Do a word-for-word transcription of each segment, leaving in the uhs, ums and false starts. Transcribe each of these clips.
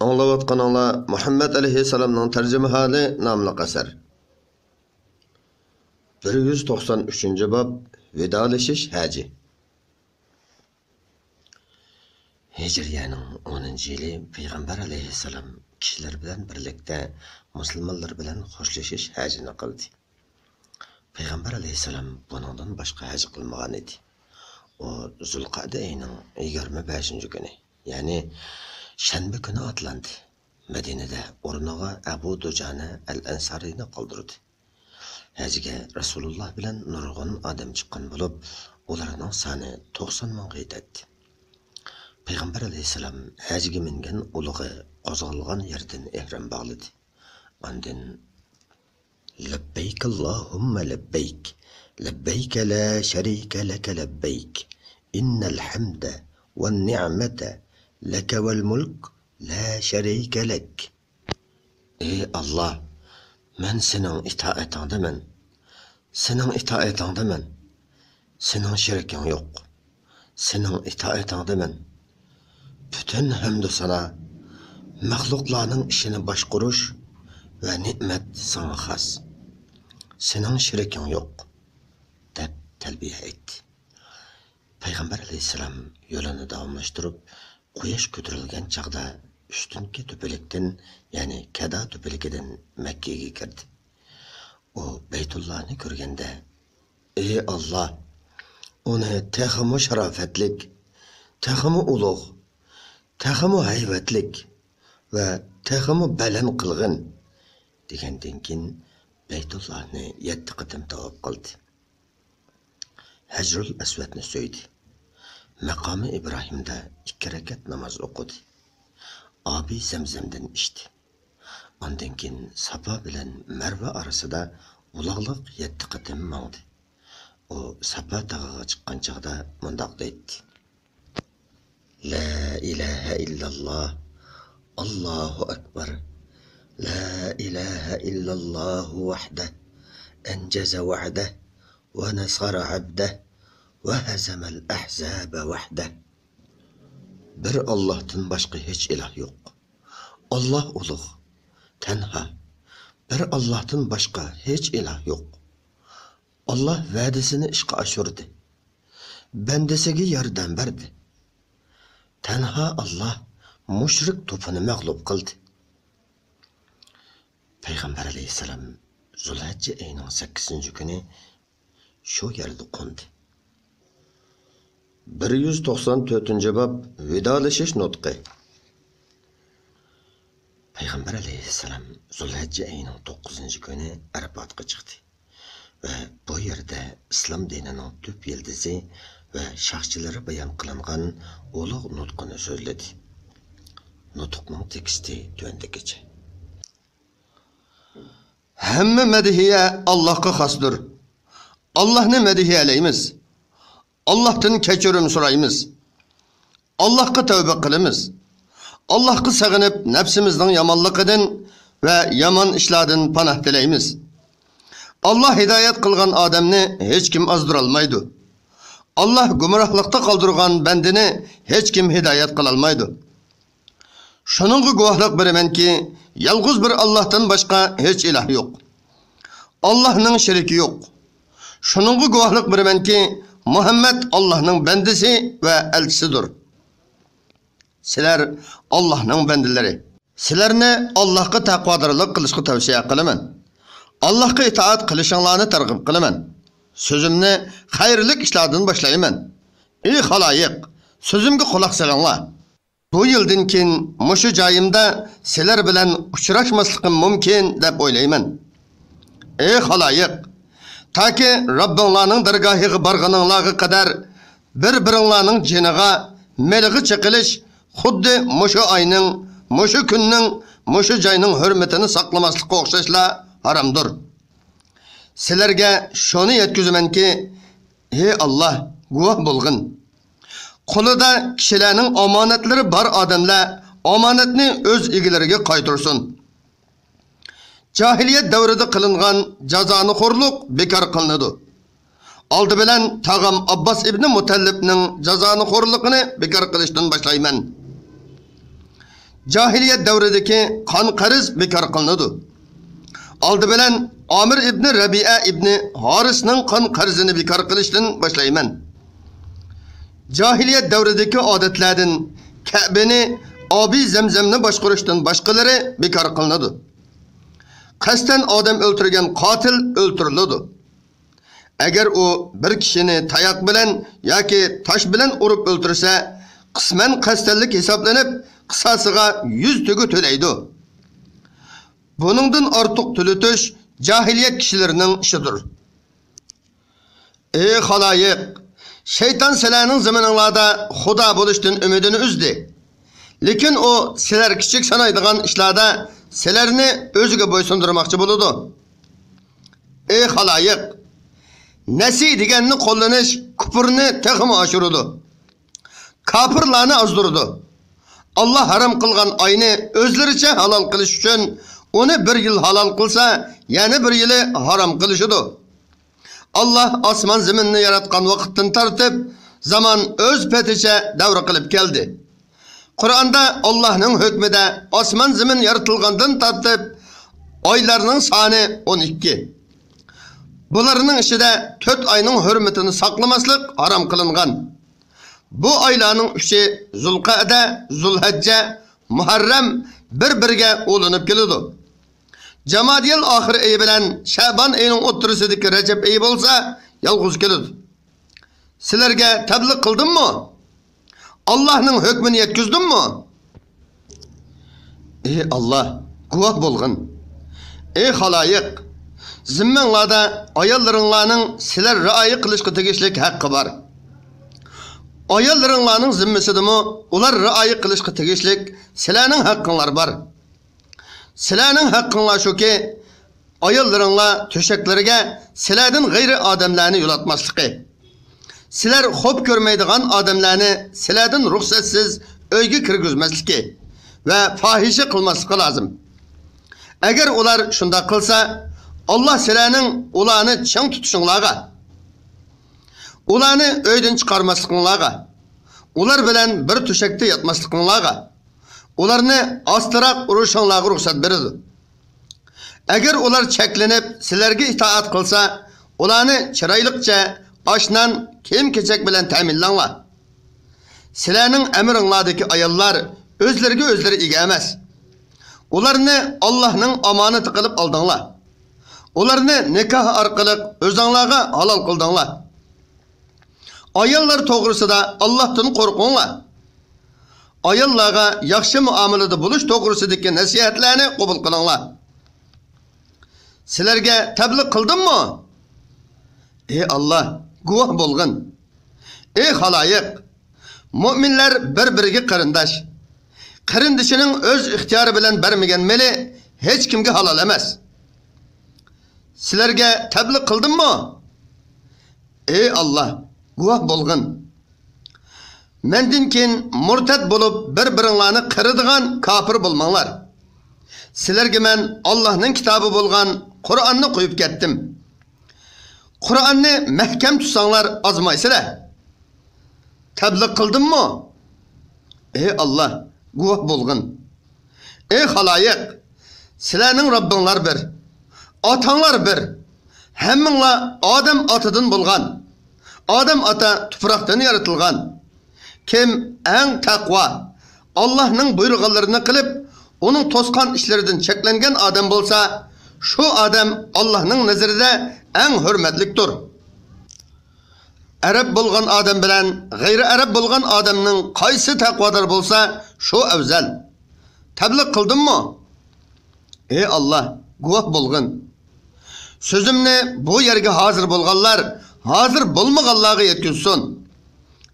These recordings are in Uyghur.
ئاڭلاۋاتقىنىڭلار مۇھەممەد ئەلەيھىسسالامنىڭ تەرجىمىھالى ناملىق ئەسەر. بىر يۈز توقسان ئۈچىنچى باب، ۋىدالىشىش ھەجى. ھىجرىيەنىڭ ئونىنچى يىلى پەيغەمبەر ئەلەيھىسسالام كىشىلەر بىلەن بىرلىكتە مۇسۇلمانلار بىلەن خوشلىشىش ھەجىنى قىلدى. پەيغەمبەر ئەلەيھىسسالام بۇنىڭدىن باشقا ھەج قىلمىغان ئىدى. ئۇ زۇلقەئدە ئېيىنىڭ يىگىرمە بەشىنچى كۈنى، يەنى شەنبە كۈنى ئاتلاندى. مەدىنىدە ئورنىغا ئەبۇ دۇجانە ئەل ئەنسارىنى قالدۇردى. ھەجگە رەسۇلۇللا بىلەن نۇرغۇن ئادەم چىققان بولۇپ، ئۇلارنىڭ سانى توقسان مىڭغا يېتەتتى. پەيغەمبەر ئەلەيھىسسالام ھەجگە مىنگەن ئۇلىغا قوزغالغان يەردىن ئېھرام باغلىدى. ئاندىن، لەببەيك ئاللاھۇممە لەببەيك، لەببەيك لا شەرىكە لەكە لەببەيك، ئىننەل ھەمدە ۋەن نىئمەتە لەكە ۋەل مۇلك لا شەرىكە لەك. ئى ئاللا، مەن سېنىڭ ئىتائىتىڭدىمەن، سېنىڭ ئىتائىتىڭدىمەن، سېنىڭ شېرىكىڭ يوق. سېنىڭ ئىتائىتىڭدىمەن. پۈتۈن ھەمدۇ سانا، مەخلۇقلارنىڭ ئىشىنى باشقۇرۇش ۋە نېمەت ساڭا خاس. سېنىڭ شېرىكىڭ يوق، دەپ تەلبىيە ئېيتتى. پەيغەمبەر ئەلەيھىسسالام يولىنى داۋاملاشتۇرۇپ، قۇياش كۆتۈرۈلگەن چاغدا ئۈستۈنكى تۆپىلىكتىن، يەنى كەدا تۆپىلىكىدىن مەككىگە كىردى. ئۇ بەيتۇللانى كۆرگەندە، ئى ئاللا، ئۇنى تېخىمۇ شاراپەتلىك، تېخىمۇ ئۇلۇغ، تېخىمۇ ھەيۋەتلىك ۋە تېخىمۇ بەلەن قىلغىن، دېگەندىن كېيىن، بەيتۇللانى يەتتە قېتىم تاۋاپ قىلدى. ھەجرۇل ئەسۋەدنى سۆيدى. مەقامى ئىبراھىمدا ئىككى رەكەت ناماز ئوقۇدى. ئابى زەمزەمدىن ئىچتى. ئاندىن كېيىن ساپا بىلەن مەرۋە ئارىسىدا ئۇلاغلىق يەتتە قېتىم ماڭدى. ئۇ ساپا تېغىغا چىققان چاغدا مۇنداق دەيتتى: لا ئىلاھە ئىللاللا، ئاللاھۇ ئەكبەر. لا ئىلاھە ئىللاللاھۇ ۋەھدە، ئەنجەزە ۋەئدە، ۋە نەسەرە ئەبدە، ۋە ھەزەمەل ئەھزابە ۋەھدە. بىر ئاللاھتىن باشقا ھېچ ئىلاھ يوق. ئاللاھ ئۇلۇغ، تەنھا. بىر ئاللاھتىن باشقا ھېچ ئىلاھ يوق. ئاللاھ ۋەدىسىنى ئىشقا ئاشۇردى. بەندىسىگە ياردەم بەردى. تەنھا ئاللاھ مۇشرىك توپىنى مەغلۇپ قىلدى. پەيغەمبەر ئەلەيھىسسالام زۇلھەججە ئېيىنىڭ سەككىزىنچى كۈنى شۇ يەردە قوندى. بىر يۈز توقسان تۆتىنچى باب، ۋىدالىشىش نۇتقى. پەيغەمبەر ئەلەيھىسسالام زۇلھەججە ئېيىنىڭ توققۇزىنچى كۈنى ئەرپاتقا چىقتى ۋە بۇ يەردە ئىسلام دىنىنىڭ تۈپ يىلتىزى ۋە شاخچىلىرى بايان قىلىنغان ئۇلۇغ نۇتقىنى سۆزلىدى. نۇتۇقنىڭ تېكىستى تۆۋەندىكىچە. ھەممە مەدھىيە ئاللاھقا خاستۇر. ئاللاھنى مەدھىيەلەيمىز. ئاللاھتىن كەچۈرۈم سورايمىز. ئاللاھقا تەۋبە قىلىمىز. ئاللاھقا سېغىنىپ، نەپسىمىزنىڭ يامانلىقىدىن ۋە يامان ئىشلاردىن پاناھ تىلەيمىز. ئاللاھ ھىدايەت قىلغان ئادەمنى ھېچكىم ئازدۇرالمايدۇ. ئاللاھ گۇمراھلىقتا قالدۇرغان بەندىنى ھېچكىم ھىدايەت قىلالمايدۇ. شۇنىڭغا گۇۋاھلىق بېرىمەنكى، يالغۇز بىر ئاللاھتىن باشقا ھېچ ئىلاھ يوق. ئاللاھنىڭ شېرىكى يوق. شۇنىڭغا گۇۋاھلىق بېرىمەنكى، مۇھەممەد ئاللاھنىڭ بەندىسى ۋە ئەلچىسىدۇر. سىلەر ئاللاھنىڭ بەندىلىرى. سىلەرنى ئاللاھقا تەقۋادارلىق قىلىشقا تەۋسىيە قىلىمەن. ئاللاھقا ئىتائەت قىلىشىڭلارنى تەرغىب قىلىمەن. سۆزۈمنى خەيرلىك ئىشلاردىن باشلايمەن. ئى خالايىق، سۆزۈمگە قۇلاق سېلىڭلار. بۇ يىلدىن كېيىن مۇشۇ جايىمدا سىلەر بىلەن ئۇچراشماسلىقىم مۇمكىن دەپ ئويلايمەن. ئى خالايىق، تاكى رەببىڭلارنىڭ دەرگاھىغا بارغىنىڭلارغا قەدەر بىر-بىرىڭلارنىڭ جېنىغا، مېلىغا چېقىلىش خۇددى مۇشۇ ئاينىڭ، مۇشۇ كۈننىڭ، مۇشۇ جاينىڭ ھۆرمىتىنى ساقلىماسلىققا ئوخشاشلا ھارامدۇر. سىلەرگە شۇنى يەتكۈزىمەنكى، ھەي ئاللاھ، گۇۋاھ بولغىن. قولىدا كىشىلەرنىڭ ئامانەتلىرى بار ئادەملەر ئامانەتنى ئۆز ئىگىلىرىگە قايتۇرسۇن. جاھىلىيەت دەۋرىدە قىلىنغان جازانىخورلۇق بىكار قىلىنىدۇ. ئالدى بىلەن تاغام ئابباس ئىبنى مۇتەللىپنىڭ جازانىخورلۇقىنى بىكار قىلىشتىن باشلايمەن. جاھىلىيەت دەۋرىدىكى قان قەرز بىكار قىلىنىدۇ. ئالدى بىلەن ئامىر ئىبنى رەبىئە ئىبنى ھارىسنىڭ قان قەرزىنى بىكار قىلىشتىن باشلايمەن. جاھىلىيەت دەۋرىدىكى ئادەتلەردىن كەبىنى، ئابى زەمزەمنى باشقۇرۇشتىن باشقىلىرى بىكار قىلىنىدۇ. قەستەن ئادەم ئۆلتۈرگەن قاتىل ئۆلتۈرۈلىدۇ. ئەگەر ئۇ بىر كىشىنى تاياق بىلەن ياكى تاش بىلەن ئۇرۇپ ئۆلتۈرسە، قىسمەن قەستەنلىك ھېسابلىنىپ، قىساسىغا يۈز تۆگە تۆلەيدۇ. بۇنىڭدىن ئارتۇق تۆلىتىش جاھىلىيەت كىشىلىرىنىڭ ئىشىدۇر. ئەي خالايىق! شەيتان سىلەرنىڭ زېمىنىڭلاردا خۇدا بولۇشتىن ئۈمىدىنى ئۈزدى. لېكىن ئۇ سىلەر كىچىك سانايدىغان ئىشلاردا سىلەرنى ئۆزىگە بويسۇندۇرماقچى بولىدۇ. ئەي خالايىق! نەسى دېگەننى قوللىنىش كۇپۇرنى تېخىمۇ ئاشۇرىدۇ. كاپىرلارنى ئازدۇرىدۇ. ئاللا ھارام قىلغان ئاينى ئۆزلىرىچە ھالال قىلىش ئۈچۈن ئۇنى بىر يىل ھالال قىلسا، يەنە بىر يىلى ھارام قىلىشىدۇ. ئاللا ئاسمان زېمىننى ياراتقان ۋاقىتتىن تارتىپ زامان ئۆز پېتىچە دەۋر قىلىپ كەلدى. قۇرئاندا ئاللانىڭ ھۆكمىدە ئاسمان زېمىن يارىتىلغاندىن تارتىپ ئايلارنىڭ سانى ئون ئىككى. بۇلارنىڭ ئىچىدە تۆت ئاينىڭ ھۆرمىتىنى ساقلىماسلىق ھارام قىلىنغان. بۇ ئايلارنىڭ ئۈچى زۇلقەئدە، زۇلھەججە، مۇھەررەم بىر-بىرىگە ئۇلىنىپ كېلىدۇ. جامادىيەل ئاخىر ئېيى بىلەن شەبان ئېيىنىڭ ئوتتۇرىسىدىكى رەجەب ئېيى بولسا يالغۇز كېلىدۇ. سىلەرگە تەبلىغ قىلدىممۇ؟ ئاللانىڭ ھۆكمىنى يەتكۈزدۈممۇ؟ ئى ئاللا، گۇۋاھ بولغىن. ئى خالايىق! زىممەڭلاردا ئاياللىرىڭلارنىڭ سىلەر رىئايە قىلىشقا تېگىشلىك ھەققى بار. ئاياللىرىڭلارنىڭ زىممىسىدىمۇ ئۇلار رىئايە قىلىشقا تېگىشلىك سىلەرنىڭ ھەققىڭلار بار. سىلەرنىڭ ھەققىڭلار شۇكى، ئاياللىرىڭلار تۆشەكلىرىگە سىلەردىن غەيرىي ئادەملەرنى يولاتماسلىقى، سىلەر خوپ كۆرمەيدىغان ئادەملەرنى سىلەردىن رۇخسەتسىز ئۆيگە كىرگۈزمەسلىكى ۋە پاھىشە قىلماسلىقى لازىم. ئەگەر ئۇلار شۇنداق قىلسا، ئاللا سىلەرنىڭ ئۇلارنى چىڭ تۇتۇشۇڭلارغا، ئۇلارنى ئۆيدىن چىقارماسلىقىڭلارغا، ئۇلار بىلەن بىر تۆشەكتە ياتماسلىقىڭلارغا، ئۇلارنى ئاستىراق ئۇرۇشۇڭلارغا رۇخسەت بېرىدۇ. ئەگەر ئۇلار چەكلىنىپ سىلەرگە ئىتائەت قىلسا، ئۇلارنى چىرايلىقچە ئاش-نان، كىيىم-كېچەك بىلەن تەمىنلەڭلار. سىلەرنىڭ ئەمرىڭلاردىكى ئاياللار ئۆزلىرىگە ئۆزلىرى ئىگە ئەمەس. ئۇلارنى ئاللانىڭ ئامانىتى قىلىپ ئالدىڭلار. ئۇلارنى نىكاھ ئارقىلىق ئۆزۈڭلارغا ھالال قىلدىڭلار. ئاياللار توغرىسىدا ئاللاھتىن قورقۇڭلار. ئاياللارغا ياخشى مۇئامىلىدە بولۇش توغرىسىدىكى نەسىھەتلەرنى قوبۇل قىلىڭلار. سىلەرگە تەبلىغ قىلدىممۇ؟ ئى ئاللا، گۇۋاھ بولغىن. ئى خالايىق! مۆمىنلەر بىر-بىرىگە قېرىنداش. قېرىندىشىنىڭ ئۆز ئىختىيارى بىلەن بەرمىگەن مېلى ھېچكىمگە ھالال ئەمەس. سىلەرگە تەبلىغ قىلدىممۇ؟ ئى ئاللا، گۇۋاھ بولغىن. مەندىن كېيىن مۇرتەد بولۇپ بىر-بىرىڭلارنى قىرىدىغان كاپىر بولماڭلار. سىلەرگە مەن ئاللانىڭ كىتابى بولغان قۇرئاننى قويۇپ كەتتىم. قۇرئاننى مەھكەم تۇتساڭلار ئازمايسىلەر. تەبلىغ قىلدىممۇ؟ ئى ئاللا، گۇۋاھ بولغىن. ئى خالايىق! سىلەرنىڭ رەببىڭلار بىر، ئاتاڭلار بىر. ھەممىڭلار ئادەم ئاتىدىن بولغان. ئادەم ئاتا تۇپراقتىن يارىتىلغان. كىم ئەڭ تەقۋا، ئاللانىڭ بۇيرۇغانلىرىنى قىلىپ، ئۇنىڭ توسقان ئىشلىرىدىن چەكلەنگەن ئادەم بولسا، شۇ ئادەم ئاللانىڭ نەزىرىدە ئەڭ ھۆرمەتلىكتۇر. ئەرەب بولغان ئادەم بىلەن غەيرىي ئەرەب بولغان ئادەمنىڭ قايسى تەقۋادار بولسا، شۇ ئەۋزەل. تەبلىغ قىلدىممۇ؟ ئى ئاللا، گۇۋاھ بولغىن. سۆزۈمنى بۇ يەرگە ھازىر بولغانلار ھازىر بولمىغانلارغا يەتكۈزسۇن.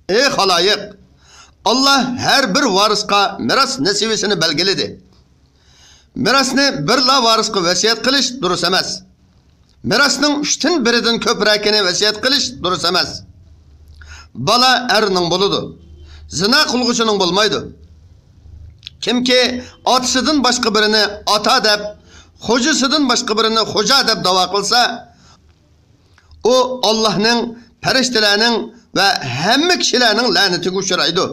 ئى خالايىق! ئاللا ھەر بىر ۋارىسقا مىراس نېسىۋىسىنى بەلگىلىدى. مىراسنى بىرلا ۋارىسقا ۋەسىيەت قىلىش دۇرۇس ئەمەس. مىراسنىڭ ئۈچتىن بىرىدىن كۆپرەكىنى ۋەسىيەت قىلىش دۇرۇس ئەمەس. بالا ئەرنىڭ بولىدۇ. زىنا قىلغۇچىنىڭ بولمايدۇ. كىمكى ئاتىسىدىن باشقا بىرىنى ئاتا دەپ، خوجىسىدىن باشقا بىرىنى خوجا دەپ داۋا قىلسا، ئۇ ئاللانىڭ، پەرىشتىلەرنىڭ ۋە ھەممە كىشىلەرنىڭ لەنىتىگە ئۇچرايدۇ.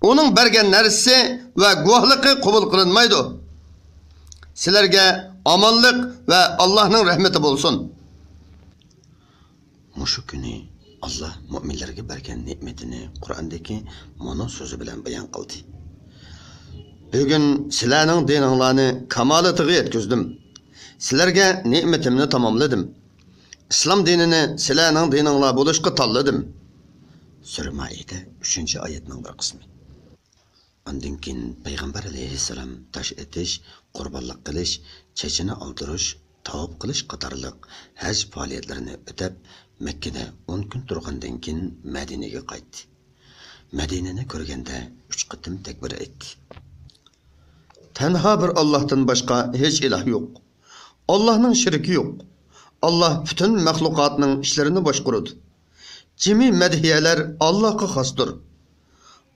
ئۇنىڭ بەرگەن نەرسىسى ۋە گۇۋاھلىقى قوبۇل قىلىنمايدۇ. سىلەرگە ئامانلىق ۋە ئاللاھنىڭ رەھمىتى بولسۇن. مۇشۇ كۈنى ئاللاھ مۆمىنلەرگە بەرگەن نېمىتىنى قۇرئاندىكى مۇنۇ سۆزى بىلەن بايان قىلدى: بۈگۈن سىلەرنىڭ دىنىڭلارنى كامالىتىگە يەتكۈزدۈم. سىلەرگە نېمىتىمنى تاماملىدىم. ئىسلام دىنىنى سىلەرنىڭ دىنىڭلار بولۇشقا تاللىدىم. سۈرە مائىدە، ئۈچىنچى ئايەتنىڭ بىر قىسمى. ئاندىن كېيىن پەيغەمبەر ئەلەيھىسسالام تاش ئېتىش، قۇربانلىق قىلىش، چېچىنى ئالدۇرۇش، تاۋاپ قىلىش قاتارلىق ھەج پائالىيەتلىرىنى ئۆتەپ، مەككىدە ئون كۈن تۇرغاندىن كېيىن مەدىنىگە قايتتى. مەدىنىنى كۆرگەندە ئۈچ قېتىم تەكبىر ئېيتتى. تەنھا بىر ئاللاھتىن باشقا ھېچ ئىلاھ يوق. ئاللاھنىڭ شېرىكى يوق. ئاللاھ پۈتۈن مەخلۇقاتنىڭ ئىشلىرىنى باشقۇرىدۇ. جىمى مەدھىيەلەر ئاللاھقا خاستۇر.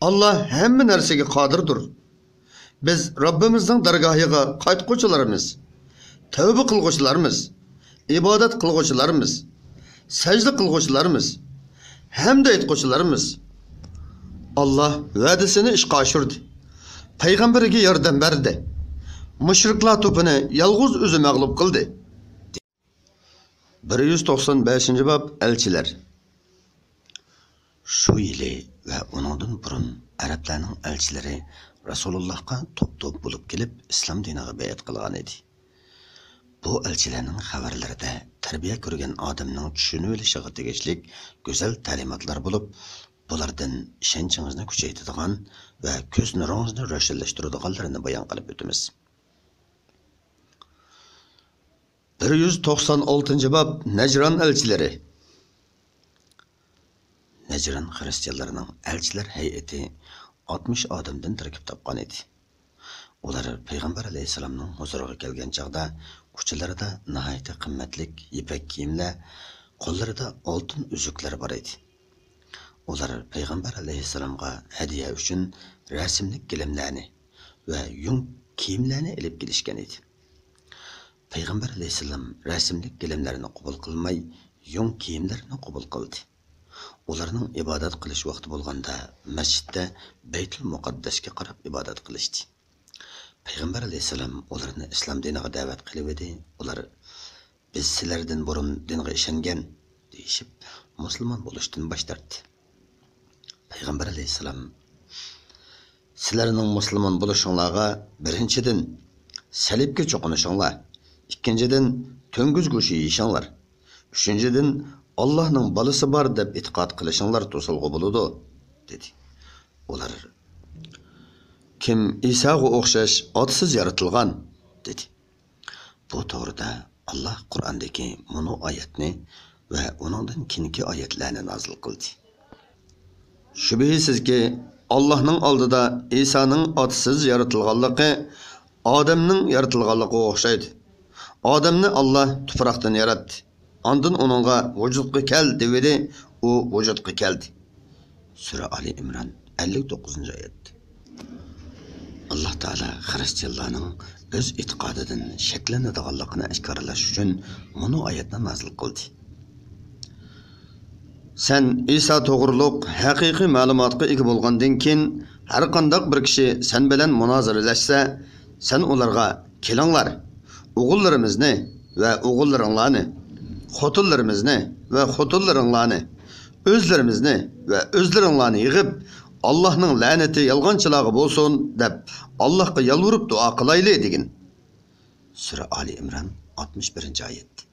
ئاللاھ ھەممە نەرسىگە قادىردۇر. بىز رەببىمىزنىڭ دەرگاھىغا قايتقۇچىلارمىز، تەۋبە قىلغۇچىلارمىز، ئىبادەت قىلغۇچىلارمىز، سەجدە قىلغۇچىلارمىز، ھەمد ئېيتقۇچىلارمىز. ئاللاھ ۋەدىسىنى ئىشقا ئاشۇردى. پەيغەمبىرىگە ياردەم بەردى. مۇشرىكلار توپىنى يالغۇز ئۆزى مەغلۇپ قىلدى. بىر يۈز توقسان بەشىنچى باب، ئەلچىلەر. شۇ يىلى ۋە ئۇنىڭدىن بۇرۇن ئەرەبلەرنىڭ ئەلچىلىرى رەسۇلۇللاھقا توپ-توپ بولۇپ كېلىپ، ئىسلام دىنىغا بەيئەت قىلغان ئىدى. بۇ ئەلچىلەرنىڭ خەۋەرلىرىدە تەربىيە كۆرگەن ئادەمنىڭ چۈشىنىۋېلىشىغا تېگىشلىك گۈزەل تەلىماتلار بولۇپ، بۇلاردىن ئىشەنچىڭىزنى كۈچەيتىدىغان ۋە كۆز نۇرىڭىزنى روشەنلەشتۈرىدىغانلىرىنى بايان قىلىپ ئۆتىمىز. بىر يۈز توقسان ئالتىنچى باب، نەجران ئەلچىلىرى. نەجران خىرىستىيانلىرىنىڭ ئەلچىلەر ھەيئىتى ئاتمىش ئادەمدىن تەركىب تاپقان ئىدى. ئۇلار پەيغەمبەر ئەلەيھىسسالامنىڭ ھۇزۇرىغا كەلگەن چاغدا ئۇچىلىرىدا ناھايىتى قىممەتلىك يىپەك كىيىملەر، قوللىرىدا ئالتۇن ئۈزۈكلەر بار ئىدى. ئۇلار پەيغەمبەر ئەلەيھىسسالامغا ھەدىيە ئۈچۈن رەسىملىك گىلەملەرنى ۋە يۇڭ كىيىملەرنى ئېلىپ كېلىشكەن ئىدى. پەيغەمبەر ئەلەيھىسسالام رەسىملىك گىلەملەرنى قوبۇل قىلماي، يۇڭ كىيىملەرنى قوبۇل قىلدى. ئۇلارنىڭ ئىبادەت قىلىش ۋاقتى بولغاندا، مەسچىتتە بەيتۇل مۇقەددەسكە قاراپ ئىبادەت قىلىشتى. پەيغەمبەر ئەلەيھىسسالام ئۇلارنى ئىسلام دىنىغا دەۋەت قىلىۋىدى. ئۇلار، «بىز سىلەردىن بۇرۇن دىنغا ئىشەنگەن» دېيىشىپ، مۇسۇلمان بولۇشتىن باش تارتتى. پەيغەمبەر ئەلەيھىسسالام، «سىلەرنىڭ مۇسۇلمان بولۇشۇڭلارغا، بىرىنچىدىن، سەلىبكە چوقۇنۇشۇڭلار، ئىككىنچىدىن، تۆڭگۈز گۆشى يېيىشىڭلار، ئۈچىنچىدىن، ئاللاھنىڭ بالىسى بار دەپ ئېتىقاد قىلىشىڭلار توسالغۇ بولىدۇ» دېدى. ئۇلار، «كىم ئىساغا ئوخشاش ئاتىسىز يارىتىلغان؟» دېدى. بۇ توغرىدا ئاللاھ قۇرئاندىكى مۇنۇ ئايەتنى ۋە ئۇنىڭدىن كېيىنكى ئايەتلەرنى نازىل قىلدى. شۈبھىسىزكى، ئاللاھنىڭ ئالدىدا ئىسانىڭ ئاتىسىز يارىتىلغانلىقى ئادەمنىڭ يارىتىلغانلىقىغا ئوخشايدۇ. ئادەمنى ئاللاھ تۇپراقتىن ياراتتى. ئاندىن ئۇنىڭغا «ۋۇجۇدقا كەل» دېۋىدى، ئۇ ۋۇجۇدقا كەلدى. سۈرە ئالى ئىمران، ئەللىك توققۇزىنچى ئايەت. ئاللاھ تائالا خىرىستىيانلارنىڭ ئۆز ئېتىقادىدىن شەكلىنىدىغانلىقىنى ئاشكارىلاش ئۈچۈن مۇنۇ ئايەتنى نازىل قىلدى. سەن ئىسا توغرۇلۇق ھەقىقىي مەلۇماتقا ئىگە بولغاندىن كېيىن، ھەرقانداق بىر كىشى سەن بىلەن مۇنازىرىلەشسە، سەن ئۇلارغا، «كېلىڭلار، ئوغۇللىرىمىزنى ۋە ئوغۇللىرىڭلارنى، خوتۇنلىرىمىزنى ۋە خوتۇنلىرىڭلارنى، ئۆزلىرىمىزنى ۋە ئۆزلىرىڭلارنى يىغىپ، ئاللاھنىڭ لەنىتى يالغانچىلارغا بولسۇن» دەپ، ئاللاھقا يالۋۇرۇپ دۇئا قىلايلى، دېگىن. سۈرە ئالى ئىمران، ئاتمىش بىرىنچى ئايەت.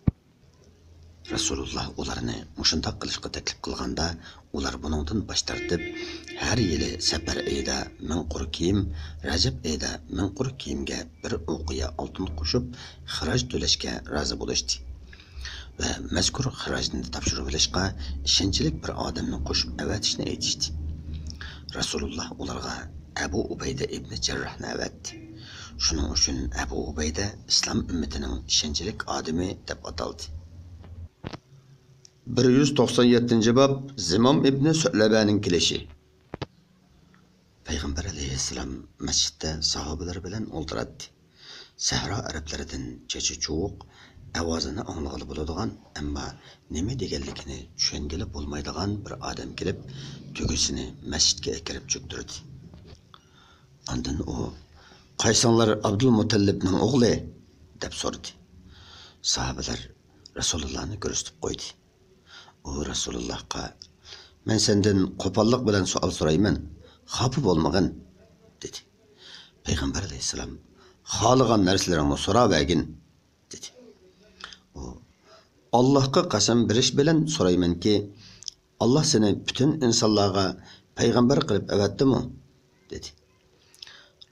رەسۇلۇللاھ ئۇلارنى مۇشۇنداق قىلىشقا تەكلىپ قىلغاندا، ئۇلار بۇنىڭدىن باش تارتىپ، ھەر يىلى سەپەر ئېيىدا مىڭ قۇر كىيىم، رەجەپ ئېيىدا مىڭ قۇر كىيىمگە بىر ئۇقىيە ئالتۇن قوشۇپ، خىراج تۆلەشكە رازى بولۇشتى ۋە مەزكۇر خىراجنى تاپشۇرۇۋېلىشقا ئىشەنچلىك بىر ئادەمنى قوشۇپ ئەۋەتىشنى ئېيتىشتى. رەسۇلۇللاھ ئۇلارغا ئەبۇ ئۇبەيدە ئىبنى جەرراھنى ئەۋەتتى. شۇنىڭ ئۈچۈن ئەبۇ ئۇبەيدە ئىسلام ئۈممىتىنىڭ ئىشەنچلىك ئادىمى دەپ ئاتالدى. بىر يۈز توقسان يەتتىنچى باب، زىمام ئىبنى سۇئلەبەنىڭ كېلىشى. پەيغەمبەر ئەلەيھىسسالام مەسچىتتە ساھابىلەر بىلەن ئولتۇراتتى. سەھرا ئەرەبلىرىدىن چېچى چۇۋۇق، ئاۋازىنى ئاڭلىغىلى بولىدىغان، ئەمما نېمە دېگەنلىكىنى چۈشەنگىلى بولمايدىغان بىر ئادەم كېلىپ، تۆگىسىنى مەسچىتكە ئەكىرىپ چۆكتۈردى. ئاندىن ئۇ، «قايسىڭلار ئابدۇلمۇتەللىپنىڭ ئوغلى؟» دەپ سورىدى. ساھابىلەر رەسۇلۇللانى كۆرسىتىپ قويدى. ئۇ رەسۇلۇللاھقا، «مەن سەندىن قوپاللىق بىلەن سوئال سورايمەن، خاپا بولمىغىن» دېدى. پەيغەمبەر ئەلەيھىسسالام، «خالىغان نەرسىلىرىڭنى سوراۋەرگىن» دېدى. ئۇ، «ئاللاھقا قەسەم بېرىش بىلەن سورايمەنكى، ئاللاھ سېنى پۈتۈن ئىنسانلارغا پەيغەمبەر قىلىپ ئەۋەتتىمۇ؟» دېدى.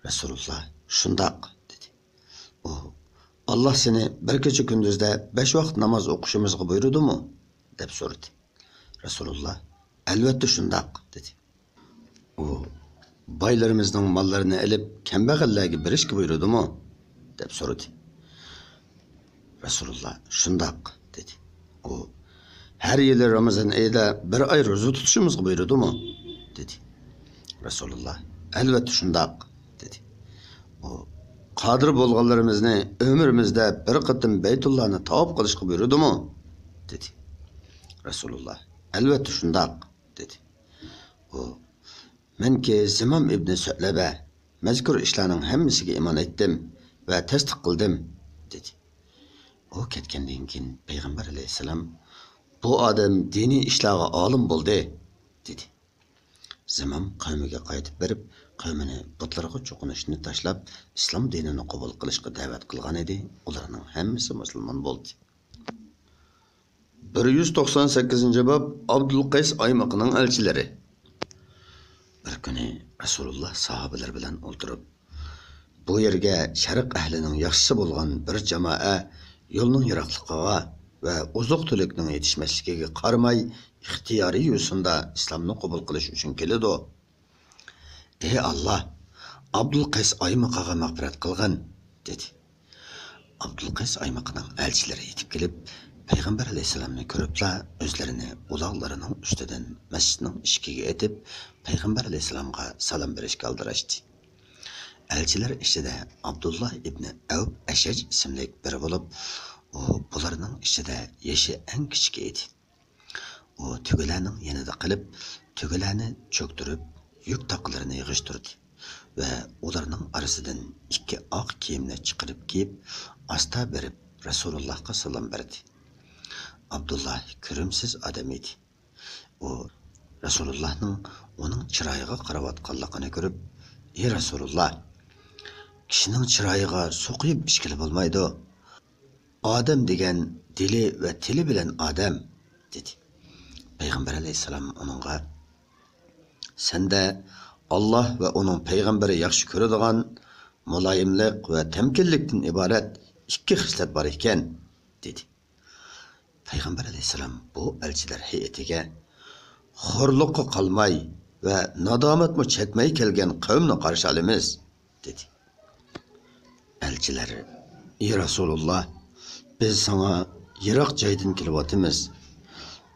رەسۇلۇللاھ، «شۇنداق» دېدى. ئۇ، «ئاللاھ سېنى بىر كېچە كۈندۈزدە بەش ۋاقىت ناماز ئوقۇشىمىزغا بۇيرۇدىمۇ؟» دەپ سورىدى. رەسۇلۇللاھ، «ئەلۋەتتە شۇنداق» دېدى. ئۇ، «بايلىرىمىزنىڭ ماللىرىنى ئېلىپ، كەمبەغەللەرگە بېرىشكە بۇيرۇدىمۇ؟» دەپ سورىدى. رەسۇلۇللاھ، «شۇنداق» دېدى. ئۇ، «ھەر يىلى رامىزان ئېيىدا بىر ئاي روزا تۇتۇشىمىزغا بۇيرۇدىمۇ؟» دېدى. رەسۇلۇللاھ، «ئەلۋەتتە شۇنداق» دېدى. ئۇ، «قادىر بولغانلىرىمىزنى ئۆمرىمىزدە بىر قېتىم بەيتۇللانى تاۋاپ قىلىشقا بۇيرۇدىمۇ؟» دېدى. رەسۇلۇللاھ، «ئەلۋەتتە شۇنداق» دېدى. ئۇ، «مەنكى زىمام ئىبنى سەلەبە مەزكۇر ئىشلارنىڭ ھەممىسىگە ئىمان ئېيتتىم ۋە تەستىق قىلدىم» دېدى. ئۇ كەتكەندىن كېيىن پەيغەمبەر ئەلەيھىسسالام، «بۇ ئادەم دىنىي ئىشلارغا ئالىم بولدى» دېدى. زىمام قەۋمىگە قايتىپ بېرىپ، قەۋمىنى بۇتلارغا چوقۇنۇشنى تاشلاپ، ئىسلام دىنىنى قوبۇل قىلىشقا دەۋەت قىلغان ئىدى. ئۇلارنىڭ ھەممىسى مۇسۇلمان بولدى. بىر يۈز توقسان سەككىزىنچى باب، ئابدۇلقەيس ئايمىقىنىڭ ئەلچىلىرى. بىر كۈنى رەسۇلۇللاھ ساھابىلەر بىلەن ئولتۇرۇپ، بۇ يەرگە شەرق ئەھلىنىڭ ياخشىسى بولغان بىر جامائە يولنىڭ يىراقلىقىغا ۋە ئوزۇق-تۈلۈكنىڭ يېتىشمەسلىكىگە قارىماي، ئىختىيارىي يوسۇندا ئىسلامنى قوبۇل قىلىش ئۈچۈن كېلىدۇ. «ئى ئاللاھ، ئابدۇلقەيس ئايمىقىغا مەغپىرەت قىلغىن» دېدى. ئابدۇلقەيس ئايمىقىنىڭ ئەلچىلىرى يېتىپ كېلىپ، پەيغەمبەر ئەلەيھىسسالامنى كۆرۈپلا، ئۆزلىرىنى ئۇلاغلىرىنىڭ ئۈستىدىن مەسچىتنىڭ ئىشىكىگە ئېتىپ، پەيغەمبەر ئەلەيھىسسالامغا سالام بېرىشكە ئالدىراشتى. ئەلچىلەر ئىچىدە ئابدۇللاھ ئىبنى ئەۋپ ئەشەج ئىسىملىك بىرى بولۇپ، ئۇ بۇلارنىڭ ئىچىدە يېشى ئەڭ كىچىكى ئىدى. ئۇ تۆگىلەرنىڭ يېنىدا قېلىپ، تۆگىلەرنى چۆكتۈرۈپ، يۈك تاقلىرىنى يىغىشتۇردى ۋە ئۇلارنىڭ ئارىسىدىن ئىككى ئاق كىيىمنى چىقىرىپ كىيىپ، ئاستا بېرىپ رەسۇلۇللاھقا سالام بەردى. ئابدۇللاھ كۆرۈمسىز ئادەم ئىدى. ئۇ رەسۇلۇللاھنىڭ ئۇنىڭ چىرايىغا قاراۋاتقانلىقىنى كۆرۈپ، «ئى رەسۇلۇللاھ، كىشىنىڭ چىرايىغا سۇ قۇيۇپ ئىچكىلى بولمايدۇ. ئادەم دېگەن دىلى ۋە تىلى بىلەن ئادەم» دېدى. پەيغەمبەر ئەلەيھىسسالام ئۇنىڭغا، «سەندە ئاللاھ ۋە ئۇنىڭ پەيغەمبىرى ياخشى كۆرىدىغان مۇلايىملىق ۋە تەمكىنلىكتىن ئىبارەت ئىككى خىسلەت بار ئىكەن» دېدى. پەيغەمبەر ئەلەيھىسسالام بۇ ئەلچىلەر ھەيئىتىگە، «خورلۇققا قالماي ۋە نادامەتمۇ چەكمەي كەلگەن قەۋمنى قارشى ئالىمىز» دېدى. ئەلچىلەر، «ئى رەسۇلۇللاھ، بىز ساڭا يىراق جايدىن كېلىۋاتىمىز.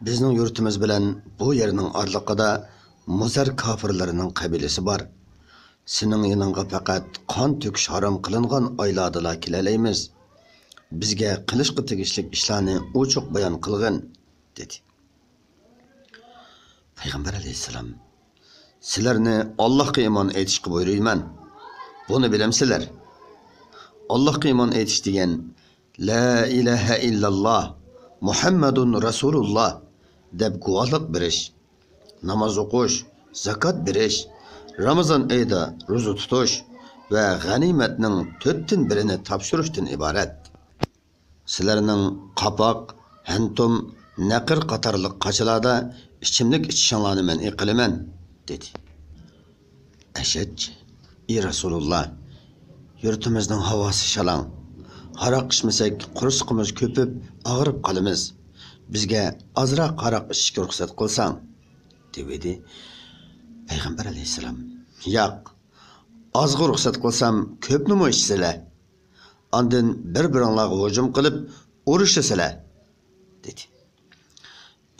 بىزنىڭ يۇرتىمىز بىلەن بۇ يەرنىڭ ئارىلىقىدا مۇزەر كاپىرلىرىنىڭ قەبىلىسى بار. سېنىڭ يېنىڭغا پەقەت قان تۆكۈش ھارام قىلىنغان ئايلاردىلا كېلەلەيمىز. بىزگە قىلىشقا تېگىشلىك ئىشلارنى ئوچۇق بايان قىلغىن» دېدى. پەيغەمبەر ئەلەيھىسسالام، «سىلەرنى ئاللاھقا ئىمان ئېيتىشقا بۇيرۇيمەن. بۇنى بىلەمسىلەر؟ ئاللاھقا ئىمان ئېيتىش دېگەن، لا ئىلاھە ئىللاللاھ، مۇھەممەدۇن رەسۇلۇللاھ دەپ گۇۋاھلىق بېرىش، ناماز ئوقۇش، زاكات بېرىش، رامىزان ئېيىدا روزا تۇتۇش ۋە غەنىيمەتنىڭ تۆتتىن بىرىنى تاپشۇرۇشتىن ئىبارەت. سىلەرنىڭ قاپاق، ھەنتۇم، نەقىر قاتارلىق قاچىلاردا ئىچىملىك ئىچىشىڭلارنى مەنئى قىلىمەن» دېدى. ئەشەج، ئى رەسۇلۇللاھ، يۇرتىمىزنىڭ ھاۋاسى شالاڭ. ھاراق ئىچمىسەك، قورسىقىمىز كۆپۈپ، ئاغرىپ قالىمىز. بىزگە ئازراق ھاراق ئىچىشكە رۇخسەت قىلساڭ، دېۋىدى. پەيغەمبەر ئەلەيھىسسالام، ياق، ئازغا رۇخسەت قىلسام، كۆپنىمۇ ئىچىسىلە. ئاندىن بىر-بىرىڭلارغا ھۇجۇم قىلىپ، ئۇرۇشىسىلە، دېدى.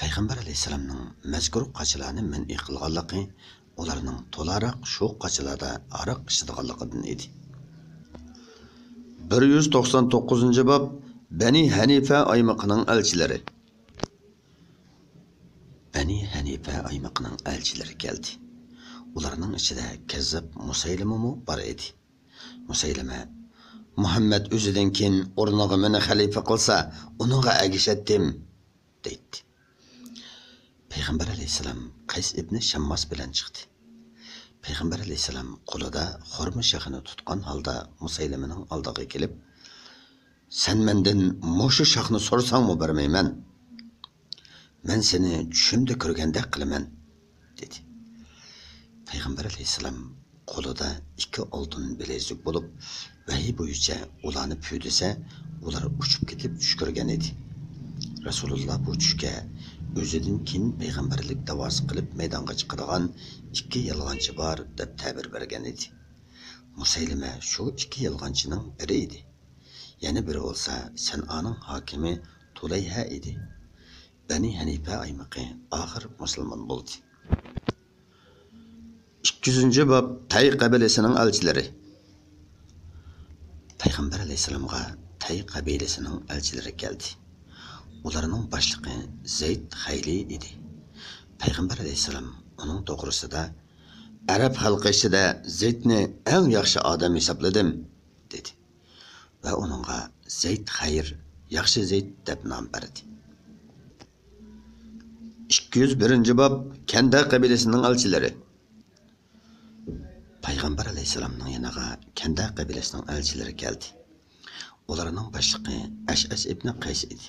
پەيغەمبەر ئەلەيھىسسالامنىڭ مەزكۇر قاچىلارنى مەنئى قىلغانلىقى ئۇلارنىڭ تولاراق شۇ قاچىلاردا ھاراق ئىچىدىغانلىقىدىن ئىدى. بىر يۈز توقسان توققۇزىنچى باب، بەنى ھەنىفە ئايمىقىنىڭ ئەلچىلىرى. بەنى ھەنىفە ئايمىقىنىڭ ئەلچىلىرى كەلدى. ئۇلارنىڭ ئىچىدە كەززاپ مۇسەيلىمىمۇ بار ئىدى. مۇسەيلىمە، «مۇھەممەد ئۆزىدىن كېيىن ئورنىغا مېنى خەلىپە قىلسا، ئۇنىڭغا ئەگىشەتتىم» دەيتتى. پەيغەمبەر ئەلەيھىسسالام قەيس ئىبنى شەمماس بىلەن چىقتى. پەيغەمبەر ئەلەيھىسسالام قولىدا خورما شېخىنى تۇتقان ھالدا مۇسەيلىمىنىڭ ئالدىغا كېلىپ، «سەن مەندىن مۇشۇ شاخنى سورىساڭمۇ بەرمەيمەن. مەن سېنى چۈشۈمدە كۆرگەندەك قىلىمەن» دېدى. پەيغەمبەر ئەلەيھىسسالام قولىدا ئىككى ئالتۇن بىلەيزۈك بولۇپ، ۋەھىي بويىچە ئۇلارنى پۈۋدىسە، ئۇلار ئۇچۇپ كېتىپ چۈش كۆرگەن ئىدى. رەسۇلۇللا بۇ چۈشكە ئۆزىدىن كېيىن پەيغەمبەرلىك دەۋاسى قىلىپ مەيدانغا چىقىدىغان ئىككى يالغانچى بار دەپ تەبىر بەرگەن ئىدى. مۇسەيلىمە شۇ ئىككى يالغانچىنىڭ بىرى ئىدى. يەنە بىرى بولسا سەنئانىڭ ھاكىمى تۇلەيھە ئىدى. بەنى ھەنىپە ئايمىقى ئاخىر مۇسۇلمان بولدى. ئىككى يۈزىنچى باب، تەي قەبىلىسىنىڭ ئەلچىلىرى. پەيغەمبەر ئەلەيھىسسالامغا تەي قەبىلىسىنىڭ ئەلچىلىرى كەلدى. ئۇلارنىڭ باشلىقى زەيد خەيلى ئىدى. پەيغەمبەر ئەلەيھىسسالام ئۇنىڭ توغرىسىدا، «ئەرەب خەلقى ئىچىدە زەيدنى ئەڭ ياخشى ئادەم ھېسابلىدىم» دېدى. ۋە ئۇنىڭغا زەيد خەير، ياخشى زەيد دەپ نام بەردى. ئىككى يۈز بىرىنچى باب، كەندە قەبىلىسىنىڭ ئەلچىلىرى. پەيغەمبەر ئەلەيھىسسالامنىڭ يېنىغا كەندە قەبىلىسىنىڭ ئەلچىلىرى كەلدى. ئۇلارنىڭ باشلىقى ئەشئەس ئىبنى قەيس ئىدى.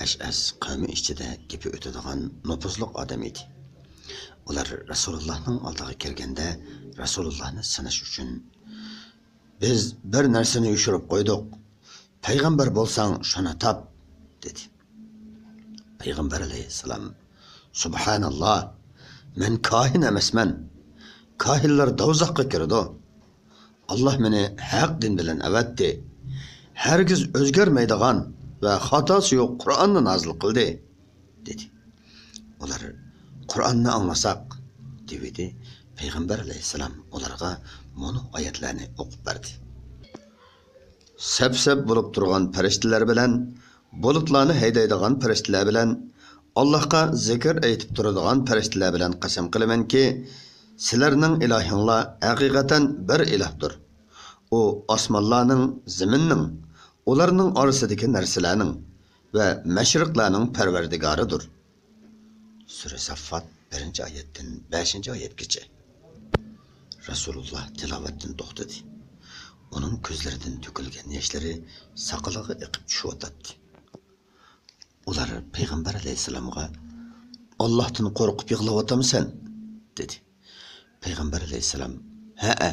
ئەشئەس قەۋمى ئىچىدە گېپى ئۆتىدىغان نوپۇزلۇق ئادەم ئىدى. ئۇلار رەسۇلۇللاھنىڭ ئالدىغا كىرگەندە، رەسۇلۇللاھنى سىناش ئۈچۈن، «بىز بىر نەرسىنى يوشۇرۇپ قويدۇق. پەيغەمبەر بولساڭ، شۇنى تاپ» دېدى. پەيغەمبەر ئەلەيھىسسالام، «سۇبھاناللا، مەن كاھىن ئەمەسمەن. كاھىنلار دوزاخقا كىرىدۇ. ئاللا مېنى ھەق دىن بىلەن ئەۋەتتى. ھەرگىز ئۆزگەرمەيدىغان ۋە خاتاسى يوق قۇرئاننى نازىل قىلدى» دېدى. ئۇلار، «قۇرئاننى ئاڭلىساق» دېۋىدى. پەيغەمبەر ئەلەيھىسسالام ئۇلارغا مۇنۇ ئايەتلەرنى ئوقۇپ بەردى. سەپ-سەپ بولۇپ تۇرغان پەرىشتىلەر بىلەن، بۇلۇتلارنى ھەيدەيدىغان پەرىشتىلەر بىلەن، ئاللاھقا زىكىر ئېيتىپ تۇرىدىغان پەرىشتىلەر بىلەن قەسەم قىلىمەنكى، سىلەرنىڭ ئىلاھىڭلار ھەقىقەتەن بىر ئىلاھتۇر. ئۇ ئاسمانلارنىڭ، زېمىننىڭ، ئۇلارنىڭ ئارىسىدىكى نەرسىلەرنىڭ ۋە مەشرىقلارنىڭ پەرۋەردىگارىدۇر. سۈرە ساففات، بىرىنچى ئايەتتىن بەشىنچى ئايەتكىچە. رەسۇلۇللا تىلاۋەتتىن توختىدى. ئۇنىڭ كۆزلىرىدىن تۆكۈلگەن ياشلىرى ساقىلىغا ئېقىپ چۈشۈۋاتاتتى. ئۇلار پەيغەمبەر ئەلەيھىسسالامغا، «ئاللاھتىن قورقۇپ يىغلاۋاتامسەن؟» دېدى. پەيغەمبەر ئەلەيھىسسالام، «ھەئە،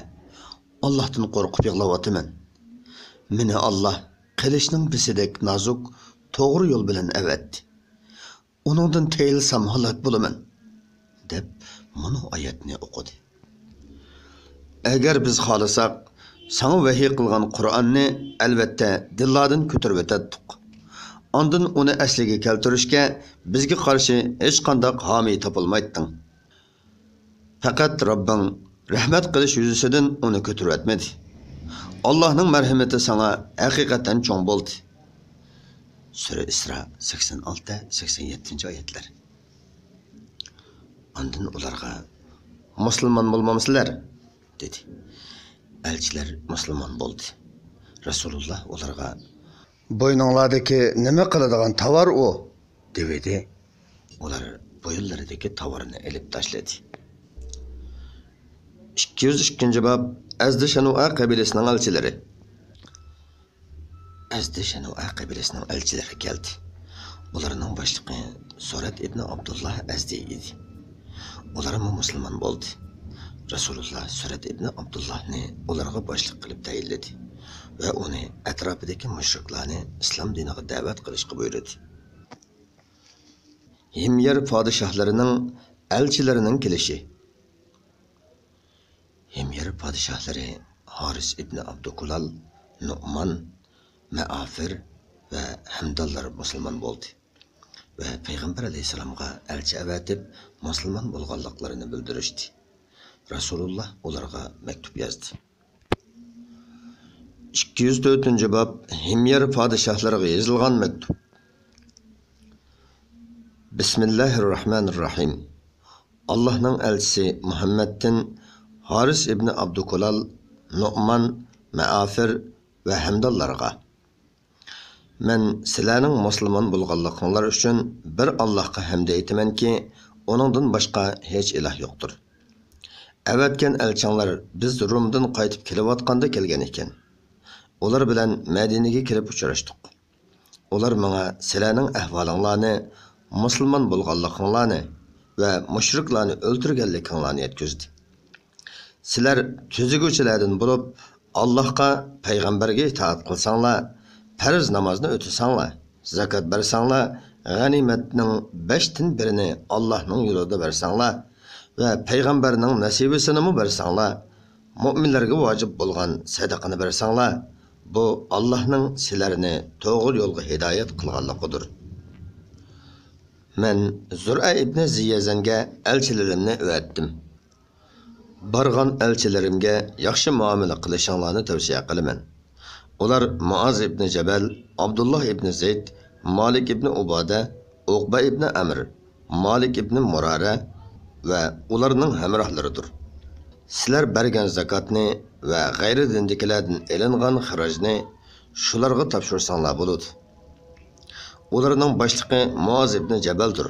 ئاللاھتىن قورقۇپ يىغلاۋاتىمەن. مېنى ئاللاھ قىلىچنىڭ بىسىدەك نازۇك، توغرا يول بىلەن ئەۋەتتى. ئۇنىڭدىن تېيىلسام ھالاك بولىمەن» دەپ، مۇنۇ ئايەتنى ئوقۇدى. «ئەگەر بىز خالىساق، ساڭا ۋەھىي قىلغان قۇرئاننى ئەلۋەتتە دىللاردىن كۆتۈرۈۋېتەتتۇق. ئاندىن ئۇنى ئەسلىگە كەلتۈرۈشكە بىزگە قارشى ھېچقانداق ھامىي تاپالمايتتىڭ. پەقەت رەببىڭ رەھمەت قىلىش يۈزىسىدىن ئۇنى كۆتۈرۈۋەتمىدى. ئاللاھنىڭ مەرھىمىتى ساڭا ھەقىقەتەن چوڭ بولدى.» سۈرە ئىسرا، سەكسەن ئالتە، سەكسەن يەتتىنچى ئايەتلەر. ئاندىن ئۇلارغا، «مۇسۇلمان بولمامسىلەر؟» دېدى. ئەلچىلەر مۇسۇلمان بولدى. رەسۇلۇللا ئۇلارغا، «بوينۇڭلاردىكى نېمە قىلىدىغان تاۋار ئۇ؟» دېۋىدى. ئۇلار بويۇنلىرىدىكى تاۋارنى ئېلىپ تاشلىدى. ئىككى يۈز ئىككىنچى باب، ئەزدى شەنۇئە قەبىلىسىنىڭ ئەلچىلىرى. ئەزدى شەنۇئە قەبىلىسىنىڭ ئەلچىلىرى كەلدى. ئۇلارنىڭ باشلىقى سۈرەت ئىبنى ئابدۇللا ئەزدى ئىدى. ئۇلارمۇ مۇسۇلمان بولدى. رەسۇلۇللا سۈرەت ئىبنى ئابدۇللانى ئۇلارغا باشلىق قىلىپ تەيىنلىدى ۋە ئۇنى ئەتراپىدىكى مۇشرىكلارنى ئىسلام دىنىغا دەۋەت قىلىشقا بۇيرۇدى. ھىميەر پادىشاھلىرىنىڭ ئەلچىلىرىنىڭ كېلىشى. ھىميەر پادىشاھلىرى ھارىس ئىبنى ئابدۇكۇلال، نۇئمان، مەئافىر ۋە ھەمدانلار مۇسۇلمان بولدى ۋە پەيغەمبەر ئەلەيھىسسالامغا ئەلچى ئەۋەتىپ، مۇسۇلمان بولغانلىقلىرىنى بىلدۈرۈشتى. رەسۇلۇللا ئۇلارغا مەكتۇپ يازدى. ئىككى يۈز تۆتىنچى باب، ھىميەر پادىشاھلىرىغا يېزىلغان مەكتۇپ. بىسمىللاھىررەھمانىررەھىم. ئاللاھنىڭ ئەلچىسى مۇھەممەدتىن ھارىس ئىبنى ئابدۇكۇلال، نۇئمان، مەئافىر ۋە ھەمدانلارغا، مەن سىلەرنىڭ مۇسۇلمان بولغانلىقىڭلار ئۈچۈن بىر ئاللاھقا ھەمدە ئېيتىمەنكى، ئۇنىڭدىن باشقا ھېچ ئىلاھ يوقتۇر. ئەۋەتكەن ئەلچىڭلار بىز رومدىن قايتىپ كېلىۋاتقاندا كەلگەن ئىكەن. ئۇلار بىلەن مەدىنىگە كىرىپ ئۇچراشتۇق. ئۇلار ماڭا سىلەرنىڭ ئەھۋالىڭلارنى، مۇسۇلمان بولغانلىقىڭلارنى ۋە مۇشرىكلارنى ئۆلتۈرگەنلىكىڭلارنى يەتكۈزدى. سىلەر تۈزىگۈچىلەردىن بولۇپ، ئاللاھقا، پەيغەمبەرگە ئىتائەت قىلساڭلار، پەرز نامازنى ئۆتىسەڭلار، زاكات بەرسەڭلار، غەنىيمەتنىڭ بەشتىن بىرىنى ئاللاھنىڭ يولىدا بەرسەڭلار ۋە پەيغەمبەرنىڭ نەسىۋىسىنىمۇ بەرسەڭلار، مۆمىنلەرگە ۋاجىپ بولغان سەدىقىنى بەرسەڭلار، بۇ ئاللاھنىڭ سىلەرنى توغرا يولغا ھىدايەت قىلغانلىقىدۇر. مەن زۇرئە ئىبنى زىيەزەنگە ئەلچىلىرىمنى ئەۋەتتىم. بارغان ئەلچىلىرىمگە ياخشى مۇئامىلە قىلىشىڭلارنى تەۋسىيە قىلىمەن. ئۇلار مۇئاز ئىبنى جەبەل، ئابدۇللا ئىبنى زەيد، مالىك ئىبنى ئۇبادە، ئۇقبە ئىبنى ئەمر، مالىك ئىبنى مۇرارە ۋە ئۇلارنىڭ ھەمراھلىرىدۇر. سىلەر بەرگەن زاكاتنى ۋە غەيرىي دىندىكىلەردىن ئېلىنغان خىراجنى شۇلارغا تاپشۇرساڭلار بولىدۇ. ئۇلارنىڭ باشلىقى مۇئاز ئىبنى جەبەلدۇر.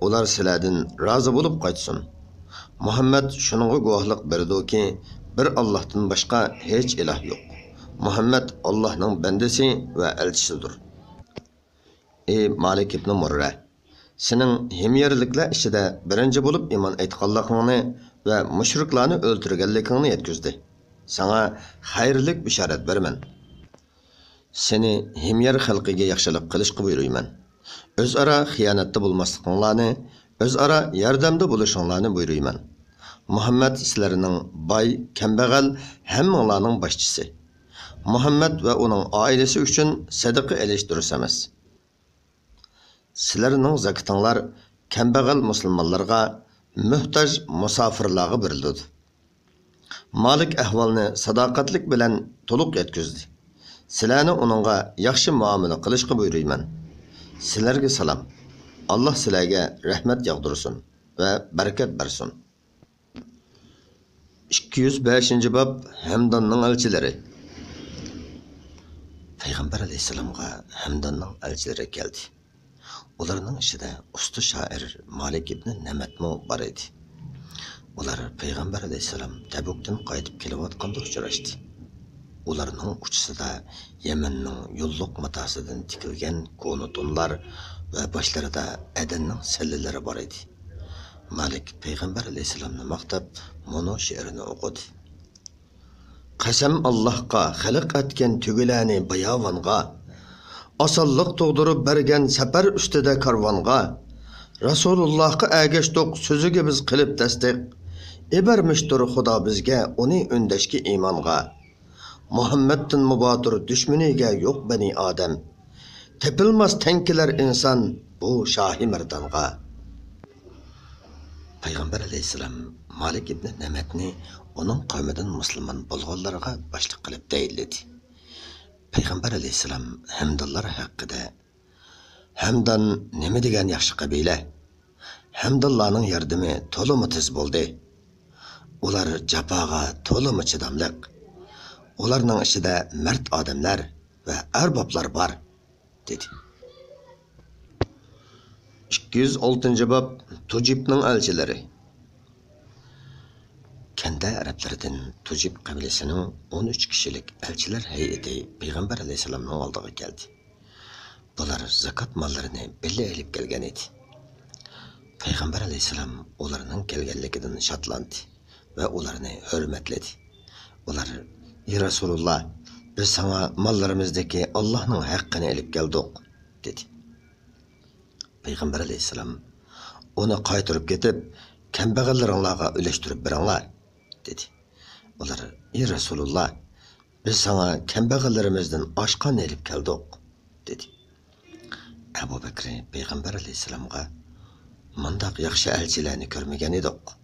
ئۇلار سىلەردىن رازى بولۇپ قايتسۇن. مۇھەممەد شۇنىڭغا گۇۋاھلىق بېرىدۇكى، بىر ئاللاھتىن باشقا ھېچ ئىلاھ يوق. مۇھەممەد ئاللاھنىڭ بەندىسى ۋە ئەلچىسىدۇر. ئى مالىك ئىبنى مۇررە! سېنىڭ ھىميەرلىكلەر ئىچىدە بىرىنچى بولۇپ ئىمان ئېيتقانلىقىڭنى ۋە مۇشرىكلارنى ئۆلتۈرگەنلىكىڭنى يەتكۈزدى. ساڭا خەيرلىك بېشارەت بېرىمەن. سېنى ھىميەر خەلقىگە ياخشىلىق قىلىشقا بۇيرۇيمەن. ئۆزئارا خىيانەتتە بولماسلىقىڭلارنى، ئۆزئارا ياردەمدە بولۇشۇڭلارنى بۇيرۇيمەن. مۇھەممەد سىلەرنىڭ باي، كەمبەغەل، ھەممىڭلارنىڭ باشچىسى. مۇھەممەد ۋە ئۇنىڭ ئائىلىسى ئۈچۈن سەدىقە ئېلىش دۇرۇس ئەمەس. سىلەرنىڭ زاكىتىڭلار كەمبەغەل مۇسۇلمانلارغا، مۆھتاج مۇساپىرلارغا بېرىلىدۇ. مالىك ئەھۋالنى ساداقەتلىك بىلەن تولۇق يەتكۈزدى. سىلەرنى ئۇنىڭغا ياخشى مۇئامىلە قىلىشقا بۇيرۇيمەن. سىلەرگە سالام. ئاللا سىلەرگە رەھمەت ياغدۇرسۇن ۋە بەرىكەت بەرسۇن. ئىككى يۈز بەشىنچى باب، ھەمداننىڭ ئەلچىلىرى. پەيغەمبەر ئەلەيھىسسالامغا ھەمداننىڭ ئەلچىلىرى كەلدى. ئۇلارنىڭ ئىچىدە ئۇستا شائىر مالىك ئىبنى نەمەتمۇ بار ئىدى. ئۇلار پەيغەمبەر ئەلەيھىسسالام تەبۇكتىن قايتىپ كېلىۋاتقاندا ئۇچراشتى. ئۇلارنىڭ ئۇچىسىدا يەمەننىڭ يوللۇق ماتاسىدىن تىكىلگەن كونا تونلار ۋە باشلىرىدا ئەدەننىڭ سەللىلىرى بار ئىدى. مالىك پەيغەمبەر ئەلەيھىسسالامنى ماختاپ مۇنۇ شېئىرنى ئوقۇدى. قەسەم ئاللاھقا، خەلق ئەتكەن تۆگىلەرنى باياۋانغا، ئاسانلىق تۇغدۇرۇپ بەرگەن سەپەر ئۈستىدە كارۋانغا. رەسۇلۇللاھقا ئەگەشتۇق، سۆزىگە بىز قىلىپ تەستىق، ئىبەرمىشتۇر خۇدا بىزگە ئۇنى ئۈندەشكە ئىمانغا. مۇھەممەدتىنمۇ باتۇر دۈشمىنىگە يوق بەنى ئادەم، تېپىلماس تەڭ كېلەر ئىنسان بۇ شاھى مەردانغا. پەيغەمبەر ئەلەيھىسسالام مالىك ئىبنى نەمەتنى ئۇنىڭ قەۋمىدىن مۇسۇلمان بولغانلارغا باشلىق قىلىپ تەيىنلىدى. پەيغەمبەر ئەلەيھىسسالام ھەمدانلار ھەققىدە، ھەمدان نېمە دېگەن ياخشى قەبىلە! ھەمدانلارنىڭ ياردىمى تولىمۇ تېز بولدى. ئۇلار جاپاغا تولىمۇ چىداملىق. ئۇلارنىڭ ئىچىدە مەرد ئادەملەر ۋە ئەربابلار بار، دېدى. ئىككى يۈز ئالتىنچى باب، تۇجىبنىڭ ئەلچىلىرى. كەندە ئەرەبلىرىدىن تۇجىب قەبىلىسىنىڭ ئون ئۈچ كىشىلىك ئەلچىلەر ھەيئىتى پەيغەمبەر ئەلەيھىسسالامنىڭ ئالدىغا كەلدى. بۇلار زاكات ماللىرىنى بىللە ئېلىپ كەلگەن ئىدى. پەيغەمبەر ئەلەيھىسسالام ئۇلارنىڭ كەلگەنلىكىدىن شادلاندى ۋە ئۇلارنى ھۆرمەتلىدى. ئۇلار، ئى رەسۇلۇللا، بىز ساڭا ماللىرىمىزدىكى ئاللاھنىڭ ھەققىنى ئېلىپ كەلدۇق، دېدى. پەيغەمبەر ئەلەيھىسسالام، ئۇنى قايتۇرۇپ كېتىپ، كەمبەغەللىرىڭلارغا ئۈلەشتۈرۈپ بېرىڭلار، دېدى. ئۇلار، ئى رەسۇلۇللا، بىز ساڭا كەمبەغەللىرىمىزدىن ئاشقان ئېلىپ كەلدۇق، دېدى. ئەبۇ بەكرى پەيغەمبەر ئەلەيھىسسالامغا، مۇنداق ياخشى ئەلچىلەرنى كۆرمىگەن ئىدۇق،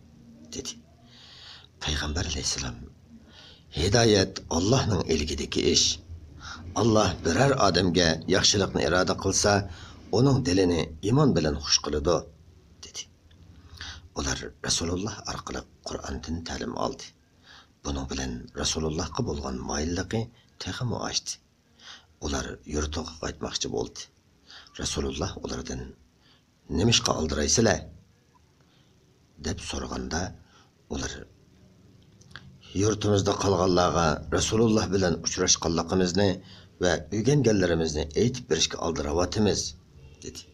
دېدى. پەيغەمبەر ئەلەيھىسسالام، ھىدايەت ئاللاھنىڭ ئىلكىدىكى ئىش. ئاللاھ بىرەر ئادەمگە ياخشىلىقنى ئىرادە قىلسا، ئۇنىڭ دىلىنى ئىمان بىلەن خۇش قىلىدۇ، دېدى. ئۇلار رەسۇلۇللاھ ئارقىلىق قۇرئاندىن تەلىم ئالدى. بۇنىڭ بىلەن رەسۇلۇللاھقا بولغان مايىللىقى تېخىمۇ ئاشتى. ئۇلار يۇرتىغا قايتماقچى بولدى. رەسۇلۇللاھ ئۇلاردىن، «نېمىشقا ئالدىرايسىلەر؟» دەپ سورىغاندا، ئۇلار، «يۇرتىمىزدا قالغانلارغا رەسۇلۇللاھ بىلەن ئۇچراشقانلىقىمىزنى ۋە ئۆگەنگەنلىرىمىزنى ئېيتىپ بېرىشكە ئالدىراۋاتىمىز» دېدى.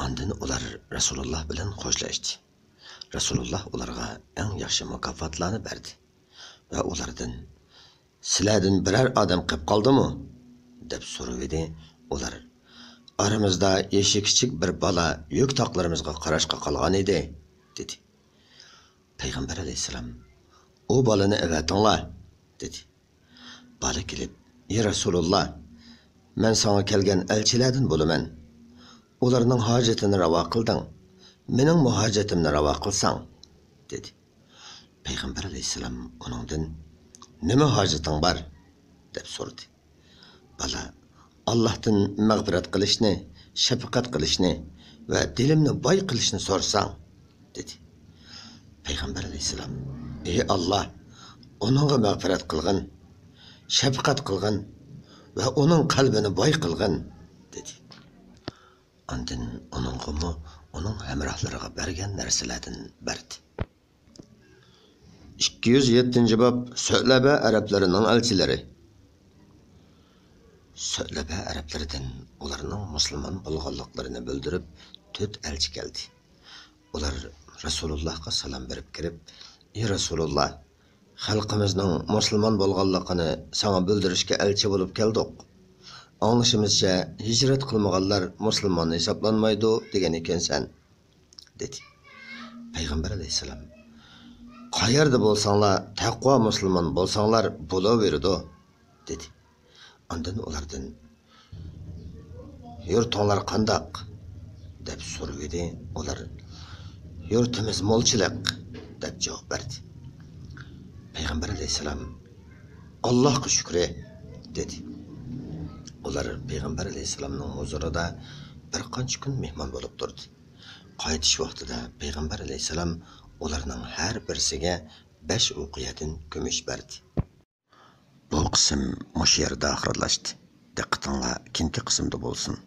ئاندىن ئۇلار رەسۇلۇللاھ بىلەن خوشلاشتى. رەسۇلۇللاھ ئۇلارغا ئەڭ ياخشى مۇكاپاتلارنى بەردى ۋە ئۇلاردىن، «سىلەردىن بىرەر ئادەم قېپ قالدىمۇ؟» دەپ سورىۋىدى. ئۇلار، «ئارىمىزدا يېشى كىچىك بىر بالا يۈك تاقلىرىمىزغا قاراشقا قالغان ئىدى» دېدى. پەيغەمبەر ئەلەيھىسسالام، «ئۇ بالىنى ئەۋەتىڭلار» دېدى. بالا كېلىپ، «ئى رەسۇلۇللاھ، مەن ساڭا كەلگەن ئەلچىلەردىن بولىمەن. ئۇلارنىڭ ھاجىتىنى راۋا قىلدىڭ، مېنىڭمۇ ھاجىتىمنى راۋا قىلساڭ» دېدى. پەيغەمبەر ئەلەيھىسسالام ئۇنىڭدىن، «نېمە ھاجىتىڭ بار؟» دەپ سورىدى. بالا، «ئاللاھتىن مەغپىرەت قىلىشنى، شەپقەت قىلىشنى ۋە دىلىمنى باي قىلىشنى سورىساڭ» دېدى. پەيغەمبەر ئەلەيھىسسالام، «ئى ئاللاھ، ئۇنىڭغا مەغپىرەت قىلغىن، شەپقەت قىلغىن ۋە ئۇنىڭ قەلبىنى باي قىلغىن» دېدى. ئاندىن ئۇنىڭغىمۇ، ئۇنىڭ ھەمراھلىرىغا بەرگەن نەرسىلەردىن بەردى. ئىككى يۈز يەتتىنچى باب، سۆلەبە ئەرەبلىرىنىڭ ئەلچىلىرى. سۆلەبە ئەرەبلىرىدىن ئۇلارنىڭ مۇسۇلمان بولغانلىقلىرىنى بىلدۈرۈپ تۆت ئەلچى كەلدى. ئۇلار رەسۇلۇللاھقا سالام بېرىپ كىرىپ، «ئى رەسۇلۇللاھ، خەلقىمىزنىڭ مۇسۇلمان بولغانلىقىنى ساڭا بىلدۈرۈشكە ئەلچى بولۇپ كەلدۇق. ئاڭلىشىمىزچە، ھىجرەت قىلمىغانلار مۇسۇلمان ھېسابلانمايدۇ دېگەن ئىكەنسەن» دېدى. پەيغەمبەر ئەلەيھىسسالام، «قەيەردە بولساڭلار، تەقۋا مۇسۇلمان بولساڭلار بولۇۋېرىدۇ» دېدى. ئاندىن ئۇلاردىن، «يۇرتۇڭلار قانداق؟» دەپ سورىۋىدى. ئۇلار، «يۇرتىمىز مولچىلىق» دەپ جاۋاب بەردى. پەيغەمبەر ئەلەيھىسسالام، «ئاللاھقا شۈكرى» دېدى. ئۇلار پەيغەمبەر ئەلەيھىسسالامنىڭ ھۇزۇرىدا بىر قانچە كۈن مېھمان بولۇپ تۇردى. قايتىش ۋاقتىدا پەيغەمبەر ئەلەيھىسسالام ئۇلارنىڭ ھەر بىرسىگە بەش ئۇقىيەدىن كۈمۈش بەردى. بۇ قىسىم مۇشۇ يەردە ئاخىرلاشتى. دىققىتىڭلار كېيىنكى قىسىمدا بولسۇن.